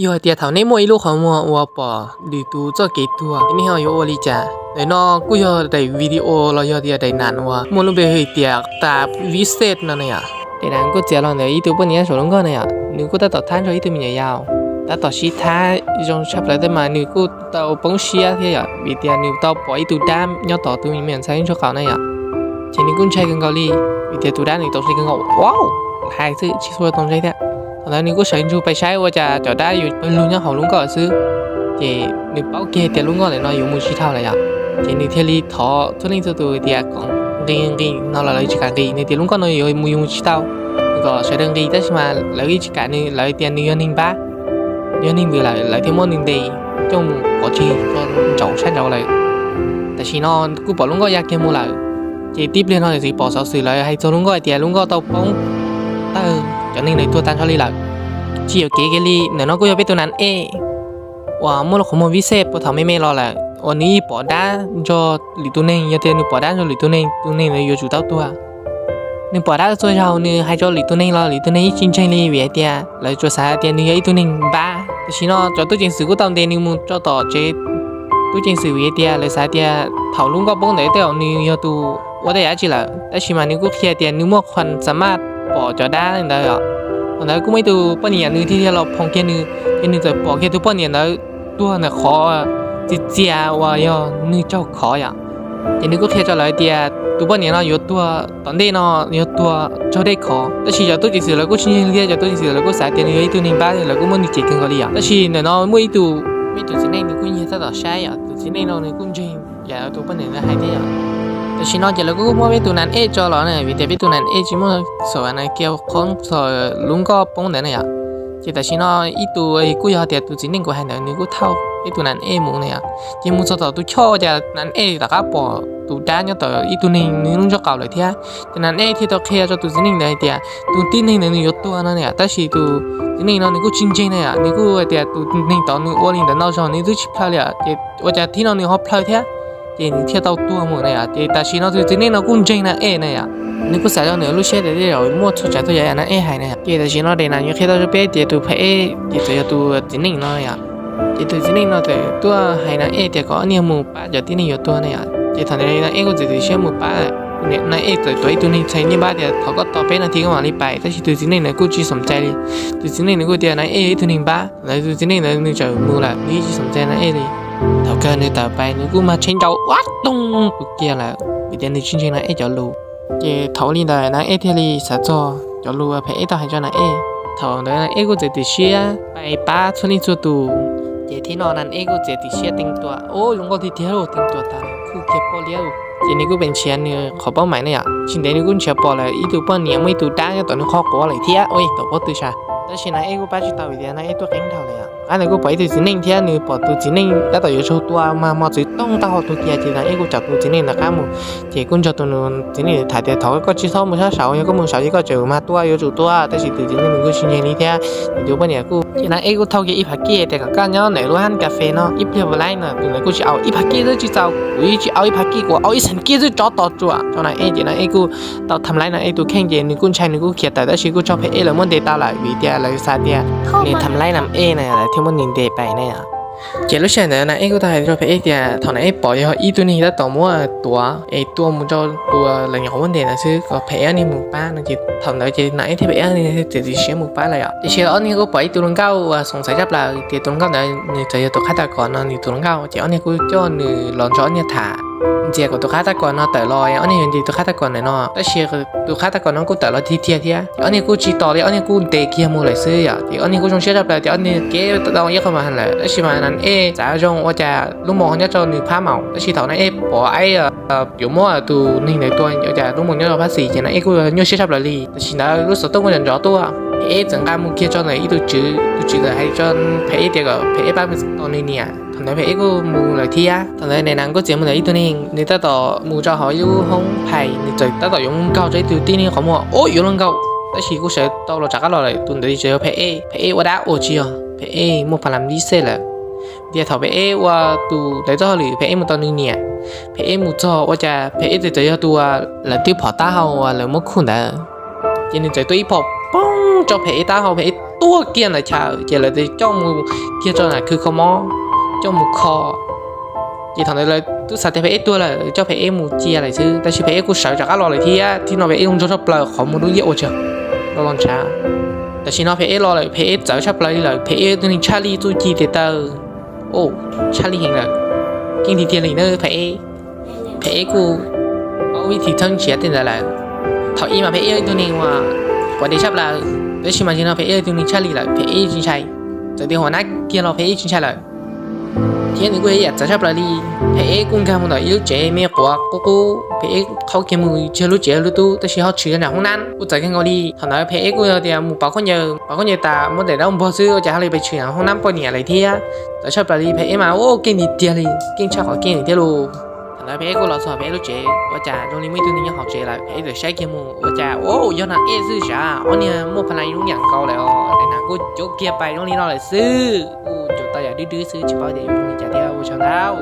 Yog hais tias thaum nej muaj ib lub qhov muag uas pom lwm tus txoj kev tuag, nej ho yuav ua li cas? Daim no kuj yog daim video los yog tias daim nam uas muaj lub npe hu tias tas Vincent no na yom. Daim nam kuj txiav los ntawm ib tug poj niam saum lub nkoj na yom, nws kuj tab tom thab nrog ib tug me nyuam yaus, tab tom sib thab zoo tshaj plaws tab mas nws kuj tau poob siab thiab yom, vim tias nws tau pom ib tug dab nyob tom tus me nyuam ntxhais ntsoj qaum na yom. Ces nws kuj ntshai kawg nkaus li, vim tias tus dab nws tau ntshai kawg nkaus, hais xwb tsis txhua tau ntshai thiab. Thaum ntawd nws kuj sawv ntsug pais saib ua cas cov dab yuav pawg lug nyob hauv lub nkoj xwb. Ces nws paub kiag tias lub nkoj ntawm no yuav mus tsis dhau lawm yom, ces nws thiaj li thov txhua leej txhua tus tias kom nqis nqis no los lawv tsis kam nqis, nws tias lub nkoj no yuav mus yuav mus tsis tau, nws kom sawv daws nqis, tab sis mas lawv ib tsis kam nws, lawv tias nws yog neeg npab, yog neeg vwm lawm, lawv thiaj muab nws ntes coj mus pov tseg tso ntsaum sab nraud lawm. Tam sim no kuj pom lub nkoj ya kiag mus lawm, ces tib pliag no txiv pom xov xwm lawv hais txog lub nkoj hais tias lub nkoj tau poob tawg, cov neeg ntawd tuag tag nrho li lawm. Tsis yuam kev kiag li, ntawm no kuj yog peb tus nam ej uas muaj lub qhov muag Vincent puag thaum me me los lawm uas nws yeej pom dab nrog lwm tus neeg, yog tias nws pom dab nrog lwm tus neeg, tus neeg ntawd yuav tsum tau tuag. Nws pom dab txhua zaus nws hais rau lwm tus neeg los lwm tus neeg yeej tsis ntseeg li vim hais tias lawv tsuas xav hais tias nws yog ib tug neeg npab. Tam sim no cov tub ceev xwm kuj tau ntes nws mus rau tom tsev tub ceev xwm vim hais tias lawv xav hais tias thaum lub nkoj poob ntawd tej zaum nws yog tus ua tej yam dab tsi lawm, tab sis mas nws kuj qhia tias nws muaj qhuas xa maj pom cov dab ntawd os. Thaum ntawd kuj muaj ib tug poj niam nws thiaj li los phoom kiag nws, ces nws txawm pom kiag tus poj niam ntawd tuag ntawm qhov txias txias uas yog nws raug khov yom. Ces nws kuj qhia rau lawv tias tus poj niam no yuav tuag tom ntej no, yuav tuag raug dej khov, tab sis cov tub ceev xwm lawv kuj tsis ntseeg thiab, cov tub ceev xwm lawv kuj xav tias nws yog ib tug neeg npab, lawv kuj muab nws cem kawg nkaus li yom. Tab sis ntawm no muaj ib tug, ib tug txiv neej nws kuj nyiag tab tom saib yom, tus txiv neej no nws kuj ntseeg yam tus poj niam ntawd hais thiab yom. Tam sim no ces lawv kuj muab peb tus nam ej tso los na, vim tias peb tus nam ej tsis muaj xaum na kiag qhov txog lub nkoj poob ntawd na yom. Ces tam sim no ib tug kuj yog tias tus txiv neej kuv hais ntawd nws kuj thauj peb tus nam ej mus na yom. Ces mus txog tom tus choj cas nam ej rov qab pom tus dab nyob tom ib tug neeg nws lub ntsoj qaum lawm thiab. Ces nam ej thiaj tau qhia rau tus txiv neej ntawd hais tias tus tib neeg ntawd nws yuav tuag no na yom, tab sis tus txiv neej no nws kuj tsis ntseeg na yom, nws kuj hais tias tus neeg tod nws ua li ntawd ntau zaus nws twb tsis plhaw li yom, ces ua cas thib no nws ho plhaw thiab. Ces nws thiaj tau tuag mus na yom. Ces tam sim no tus txiv neej no kuj ntseeg nam ej na yom, nws kuj xav rau nws lub siab tias tej zaum muaj txhua tsav txhua yam nam ej hais na yom. Ces tam sim no daim nam yuav qhia tau rau peb tias tus phab ej ces txawm yog tus txiv neej no yom. Ces tus txiv neej no txawm tuaj hais nam ej tias kom ob niag mus pab cov tib neeg yuav tuag na yom. Ces thaum ntawd nam ej kuj txiav txim siab mus pab. Nam ej txawm tuav ib tug neeg txhais niaj npab tias thov koj tos peb nas this koj mam li pais, tab sis tus txiv neej ntawd kuj tsis xam cai li. Tus txiv neej ntawd kuj tias nam ej yog ib tug neeg npab, lawv tus txiv neej ntawd nws txawm mus lawm, nws yeej tsis xam cai nam ej li. Thaum kawg nws tawm pais nws kuj mag tsheb nrau ua toog tus kiag lawm vim tias nws tsis ntseeg nam ej cov lus. Ces thaum li ntawd nam ej thiaj li xav txog cov lus phab ej tau hais rau nam ej. Thaum ntawd nam ej kuj txiav txim siab pais pab txhua leej txhua tus. Ces thib no nam ej kuj txiav txim siab teem tua, ub, zoo nkauj tiag tiag lauj, teem tua tas kuj kiag poj liab. Ces nws kuj pes nrhiav nws qhov paub mais ne yom, tsis ntev nws kuj nrhiav pom lawm ib tug poj niam muaj ib tug dab nyob tom nws qhov quav lawm thiab, ua tom pob tw sas. Tab sis nam ej kuj pab tsis tau vim tias nam ej tuaj qeeb dhau lawm yom. Qab ntawd kuj pom ib tug txiv neej thiab nws pom tus txiv neej tab tom yuav tsaug tua mas mos txwv toog taub hau tuag kiag, ces nam ej kuj caum tus txiv neej ntawd qab mus. Ces kuj nrog tus txiv neej tham tias thov koj tsis txhob mus sab saud, yog koj mus saud ces koj tseem mas tua, yuav tsum tua, tab sis tus txiv neej nws kuj tsis ntseeg li thiab. Ces tus poj niam kuj, ces nam ej kuj thauj kiag ib phav kij tias kom koj nyob ntawm lub hab kas fes no ib pliag puas laib no, tus ntawd kuj tsis au, ib phav kij xwb tsis txaus, kuv yeej tsis au ib phav kij, kuv au ib xees kij xwb, tsov tos tsuam rau nam ej. Ces nam ej kuj tau tham laib nam ej tus kheej, ces nws kuj ntshai nws kuj khiav tawm, tab sis kuj raug phab ej lawv muab ntes tau lawm vim tias lawv xav tias nws tham laib nam ej na lawv thiaj muab nws ntes pais na yom. Ces lub sij hawm ntawd nam ej kuj tau hais rau phab ej tias thaum nam ej pom yog ib tug neeg tab tom muab tuav es tua mus rau tus lawv nyuam qhuav muab ntes ntawd xwb, kom phab ej ob niag mus pab no. Ces thaum ntawd ces nam ej thiab phab ej ob niag txiav txim siab mus pab lawm yom. Tiam sis ob niag kuj pom ib tug hluas nkauj uas xoom xaiv tshaj plaws tias tus hluas nkauj ntawd nws txawm yog tus qhab tag kom no nws tus hluas nkauj, ces ob niag kuj coj nws los nrog ob niag tham ntxias kom tus qhab tag kom no tawm los, ob niag yuav ntes tus qhab tag kom ntawm no, tab sis tus qhab tag kom no kuj tawm los tiag tiag thiab. Ces ob niag kuj tsis tos li, ob niag kuj ntes kiag mus lawm xwb yom. Ces ob niag kuj zoo siab tshaj plaws tias ob niag kev tau ib qho mas lawm, tab sis mas nam ej xav zoo ua cas lub mos nyob rau nws phab maum, tab sis thaum nam ej pom ib yuav muab tus neeg ntawd tua ua cas lub mos nyob rau phab xis, ces nam ej kuj nyuaj siab tshaj plaws li. Tam sim ntawd lub xov tooj kuj ntov ntov tuaj, phab ej txawm nqa mus kiag rau ntawm ib tug tswv, tus tswv txawm hais rau phab ej tias kom phab ej pab mus tos nws niam. Thaum ntawd phab ej kuj mus lawm thiab. Thaum ntawd nam ej kuj txiav mus ntawm ib tug neeg, nws tab tom mus rau hauv ib lub hoob phais, nws txawm tab tom yuav mus nkaug rau ib tug tib neeg qhov muag, ub, yuav luag nkaug, tab sis kuj sawv tau los rov qab los lawm. Tus ntawd tseem yog phab ej, phab ej ua dab ua tseg, phab ej muaj pha lam vib xej lawm. Tias thaum phab ej ua tus ntawd txoj hauj lwm phab ej mus tau nws niam, phab ej mus txog ua cas phab ej txawm yog tus uas lawv twb phom taub hau uas lawv muab khuj ntawd, ces nws txawm tua ib phom poob rau phab ej taub hau, phab ej tuag kiag ntawd chaw ces lawv coj mus kiag rau nram khw kho mob, coj mus kho. Ces thaum ntawd lawv twb xav tias Phem Eb tuag lawm, coj Phem Eb mus cia lawm xwb, tab sis Phem Eb kuj sawv rov qab los lawm thiab. Thiab no Phem Eb los ntsog tshaj plaws qhov muag dub nciab ua tsaug, los los ntshav. Tam sim no Phem Eb los lawm, Phem Eb txawv tshaj plaws li lawm, Phem Eb yog tus neeg tshaj lij txuj ci tes taw, tshaj lij heev lawm. Keej tiag tiag li na Phem Eb. Phem Eb kuj paub vij thim txhawb nrhiav tej ntawd lawm. Thaum ub mas Phem Eb yog ib tug neeg uas quav dev tshaj plaws, tab sis mas tam sim no Phem Eb yog ib tug neeg tshaj lij lawm, Phem Eb tsis ntshai. Txawm tias huam nab kiag los Phem Eb tsis ntshai lawm. Thiab nws kuj yog ib yam txawv tshaj plaws li. Phem Eb kuj nkag mus ntawm ib lub tsev me quav qub qub, Phem Eb qhaub kiag mus tsis yog lub tsev lub tub, tab sis ho tshwm nram hoob nab, kuj txawv kawg nkaus li. Thaum ntawd Phem Eb kuj yog tias mus pauv khaub ncaws, pauv khaub ncaws tas muab daim daub npog xwb ua cas ho li pes tshwm nram hoob nab poj niam lawm thiab. Txawv tshaj plaws li Phem Eb mas ua keej tiag tiag li, keej tshaj qhov keej li thiab lauj. Thaum ntawd Phem Eb kuj los txog Phem Eb lub tsev, ua cas zoo li muaj ib tug neeg nyob hauv tsev lawm. Phem Eb txawm saib kiag mus ua cas ua yog Nag Ej xwb sav, ob niag muaj pha lais zoo yam nkaus lawm os. Daim nas kuj cuab kiag pais zoo li no lawm xwb, kuj cuab tau yam dub dub xwb tsis paub tias yuav zoo li cas thiab ua tsaug ntau.